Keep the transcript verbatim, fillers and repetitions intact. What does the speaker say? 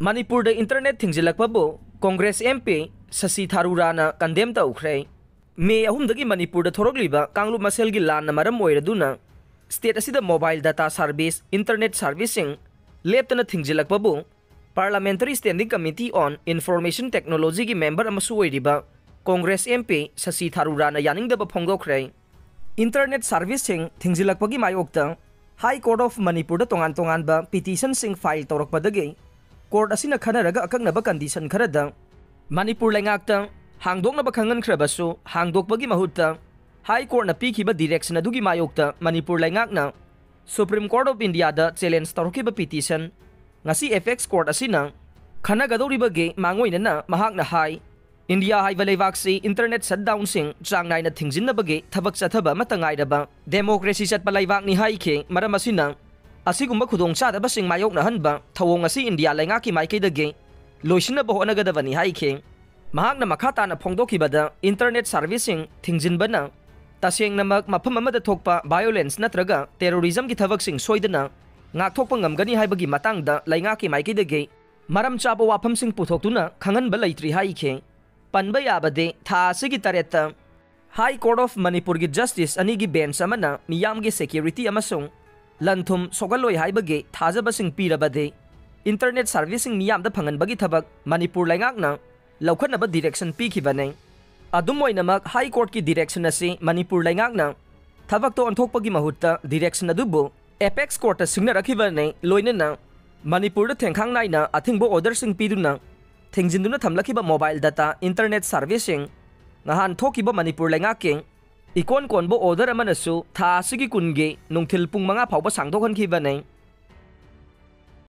ꯃꯅꯤꯄꯨꯔꯗ ꯏꯟꯇꯔꯅꯦꯠ ꯊꯤꯡꯖꯤꯜꯂꯛꯄꯕꯨ Congress M P Shashi ꯊꯥꯔꯨꯔꯥꯅ ꯀꯟꯗꯦꯝ ꯇꯧꯈ꯭ꯔꯦ꯫ ꯃꯦ ꯑꯍꯨꯝꯗꯒꯤ ꯃꯅꯤꯄꯨꯔꯗ ꯊꯣꯔꯛꯂꯤꯕ ꯀꯥꯡꯂꯨꯞ ꯃꯁꯦꯜꯒꯤ ꯂꯥꯟꯅ ꯃꯔꯝ ꯑꯣꯏꯔꯗꯨꯅ ꯁ꯭ꯇꯦꯠ ꯑꯁꯤꯗ ꯃꯣꯕꯥꯏꯜ ꯗꯇꯥ ꯁꯥꯔꯚꯤꯁ, ꯏꯟꯇꯔꯅꯦꯠ ꯁꯥꯔꯚꯤꯁꯁꯤꯡ ꯂꯦꯞꯇꯅ ꯊꯤꯡꯖꯤꯜꯂꯛꯄꯕꯨ Parliamentary Standing Committee on Information Technologyꯒꯤ ꯃꯦꯝꯕꯔ ꯑꯃꯁꯨ ꯑꯣꯏꯔꯤꯕ ꯀꯣꯡꯒ꯭ꯔꯦꯁ ꯑꯦꯝ ꯄꯤ ꯁꯁꯤ ꯊꯥꯔꯨꯔꯥꯅ ꯌꯥꯅꯤꯡꯗꯕ ꯐꯣꯡꯗꯣꯛꯈ꯭ꯔꯦ꯫ ꯏꯟꯇꯔꯅꯦꯠ ꯁꯥꯔꯚꯤꯁꯁꯤꯡ ꯊꯤꯡꯖꯤꯜꯂꯛꯄꯒꯤ ꯃꯥꯌꯣꯛꯇ High Court of ꯃꯅꯤꯄꯨꯔꯗ ꯇꯣꯉꯥꯟ ꯇꯣꯉꯥꯟꯕ ꯄꯤꯇꯤꯁꯟꯁꯤꯡ ꯐꯥꯏꯜ ꯇꯧꯔꯛꯄꯗꯒꯤ ꯀꯣꯔꯠ ꯑꯁꯤꯅ ꯈꯟꯅꯔꯒ ꯑꯀꯛꯅꯕ ꯀꯟꯗꯤꯁꯟ ꯈꯔꯗ ꯃꯅꯤꯄꯨꯔ ꯂꯩꯉꯥꯛꯇ ꯍꯥꯡꯗꯣꯛꯅꯕ ꯈꯪꯍꯟꯈ꯭ꯔꯕꯁꯨ, ꯍꯥꯡꯗꯣꯛꯄꯒꯤ ꯃꯍꯨꯠꯇ ꯍꯥꯏ ꯀꯣꯔꯠꯅ ꯄꯤꯈꯤꯕ ꯗꯤꯔꯦꯛꯁꯟ ꯑꯗꯨꯒꯤ ꯃꯥꯌꯣꯛꯇ ꯃꯅꯤꯄꯨꯔ ꯂꯩꯉꯥꯛꯅ Supreme Court of Indiaꯗ ꯆꯦꯂꯦꯟꯖ ꯇꯧꯔꯛꯈꯤꯕ ꯄꯤꯇꯤꯁꯟ ꯉꯁꯤ ꯑꯦꯄꯦꯛꯁ ꯀꯣꯔꯠ ꯑꯁꯤꯅ ꯈꯟꯅꯒꯗꯧꯔꯤꯕꯒꯤ ꯃꯥꯡꯑꯣꯏꯅꯅ ꯃꯍꯥꯛꯅ ꯍꯥꯏ, ꯏꯟꯗꯤꯌꯥ ꯍꯥꯏꯕ ꯂꯩꯕꯥꯛꯁꯤ ꯏꯟꯇꯔꯅꯦꯠ ꯁꯠꯗꯥꯎꯟꯁꯤꯡ ꯆꯥꯡ ꯅꯥꯏꯅ ꯊꯤꯡꯖꯤꯟꯅꯕꯒꯤ ꯊꯕꯛ ꯆꯠꯊꯕ ꯑꯃꯠꯇ ꯉꯥꯏꯔꯕ ꯗꯦꯃꯣꯀ꯭ꯔꯦꯁꯤ ꯆꯠꯄ ꯂꯩꯕꯥꯛꯅꯤ ꯍꯥꯏꯈꯤ꯫ ꯃꯔꯝ ꯑꯁꯤꯅ ꯑꯁꯤꯒꯨꯝꯕ ꯈꯨꯗꯣꯡꯆꯥꯗꯕꯁꯤꯡ ꯃꯥꯌꯣꯛꯅꯍꯟꯕ ꯊꯧꯑꯣꯡ ꯑꯁꯤ ꯏꯟꯗꯤꯌꯥ ꯂꯩꯉꯥꯛꯀꯤ ꯃꯥꯏꯀꯩꯗꯒꯤ ꯂꯣꯏꯁꯤꯟꯅꯕ ꯍꯣꯠꯅꯒꯗꯕꯅꯤ ꯍꯥꯏꯈꯤ꯫ ꯃꯍꯥꯛꯅ ꯃꯈꯥ ꯇꯥꯅ ꯐꯣꯡꯗꯣꯛꯈꯤꯕꯗ, ꯏꯟꯇꯔꯅꯦꯠ ꯁꯥꯔꯚꯤꯁꯁꯤꯡ ꯊꯤꯡꯖꯤꯟꯕꯅ ꯇꯁꯦꯡꯅꯃꯛ ꯃꯐꯝ ꯑꯃꯗ ꯊꯣꯛꯄ ꯚꯥꯏꯑꯣꯂꯦꯟꯁ ꯅꯠꯇ꯭ꯔꯒ ꯇꯦꯔꯣꯔꯤꯖꯝꯒꯤ ꯊꯕꯛꯁꯤꯡ ꯁꯣꯏꯗꯅ ꯉꯥꯛꯊꯣꯛꯄ ꯉꯝꯒꯅꯤ ꯍꯥꯏꯕꯒꯤ ꯃꯇꯥꯡꯗ ꯂꯩꯉꯥꯛꯀꯤ ꯃꯥꯏꯀꯩꯗꯒꯤ ꯃꯔꯝ ꯆꯥꯕ ꯋꯥꯐꯝꯁꯤꯡ ꯄꯨꯊꯣꯛꯇꯨꯅ ꯈꯪꯍꯟꯕ ꯂꯩꯇ꯭ꯔꯤ ꯍꯥꯏꯈꯤ꯫ ꯄꯟꯕ ꯌꯥꯕꯗꯤ, ꯊꯥ ꯑꯁꯤꯒꯤ ꯇꯔꯦꯠꯇ High Court of ꯃꯅꯤꯄꯨꯔꯒꯤ ꯖꯁꯇꯤꯁ ꯑꯅꯤꯒꯤ ꯕꯦꯟꯆ ꯑꯃꯅ ꯃꯤꯌꯥꯝꯒꯤ ꯁꯦꯀ꯭ꯌꯨꯔꯤꯇꯤ ꯑꯃꯁꯨꯡ ꯂꯟ-ꯊꯨꯝ ꯁꯣꯛꯍꯜꯂꯣꯏ ꯍꯥꯏꯕꯒꯤ ꯊꯥꯖꯕꯁꯤꯡ ꯄꯤꯔꯕꯗꯤ, ꯏꯟꯇꯔꯅꯦꯠ ꯁꯥꯔꯚꯤꯁꯁꯤꯡ ꯃꯤꯌꯥꯝꯗ ꯐꯪꯍꯟꯕꯒꯤ ꯊꯕꯛ ꯃꯅꯤꯄꯨꯔ ꯂꯩꯉꯥꯛꯅ ꯂꯧꯈꯠꯅꯕ ꯗꯤꯔꯦꯛꯁꯟ ꯄꯤꯈꯤꯕꯅꯤ꯫ ꯑꯗꯨꯝ ꯑꯣꯏꯅꯃꯛ, ꯍꯥꯏ ꯀꯣꯔꯠꯀꯤ ꯗꯤꯔꯦꯛꯁꯟ ꯑꯁꯤ ꯃꯅꯤꯄꯨꯔ ꯂꯩꯉꯥꯛꯅ ꯊꯕꯛꯇ ꯑꯣꯟꯊꯣꯛꯄꯒꯤ ꯃꯍꯨꯠꯇ ꯗꯤꯔꯦꯛꯁꯟ ꯑꯗꯨꯕꯨ ꯑꯦꯄꯦꯛꯁ ꯀꯣꯔꯠꯇ ꯁꯤꯡꯅꯔꯛꯈꯤꯕꯅꯤ꯫ ꯂꯣꯏꯅꯅ ꯃꯅꯤꯄꯨꯔꯗ ꯊꯦꯡꯈꯥꯡ ꯅꯥꯏꯅ ꯑꯊꯤꯡꯕ ꯑꯣꯔꯗꯔꯁꯤꯡ ꯄꯤꯗꯨꯅ ꯊꯤꯡꯖꯤꯟꯗꯨꯅ ꯊꯝꯂꯛꯈꯤꯕ ꯃꯣꯕꯥꯏꯜ ꯗꯇꯥ, ꯏꯟꯇꯔꯅꯦꯠ ꯁꯥꯔꯚꯤꯁꯁꯤꯡ ꯉꯍꯥꯟ ꯊꯣꯛꯈꯤꯕ ꯃꯅꯤꯄꯨꯔ ꯂꯩꯉꯥꯛꯀꯤ ꯏꯀꯣꯟ ꯀꯣꯟꯕ ꯑꯣꯔꯗꯔ ꯑꯃꯅꯁꯨ ꯊꯥ ꯑꯁꯤꯒꯤ ꯀꯨꯟꯒꯤ ꯅꯨꯡꯊꯤꯜ ꯄꯨꯡ ꯃꯉꯥ ꯐꯥꯎꯕ ꯁꯥꯡꯗꯣꯛꯍꯟꯈꯤꯕꯅꯤ꯫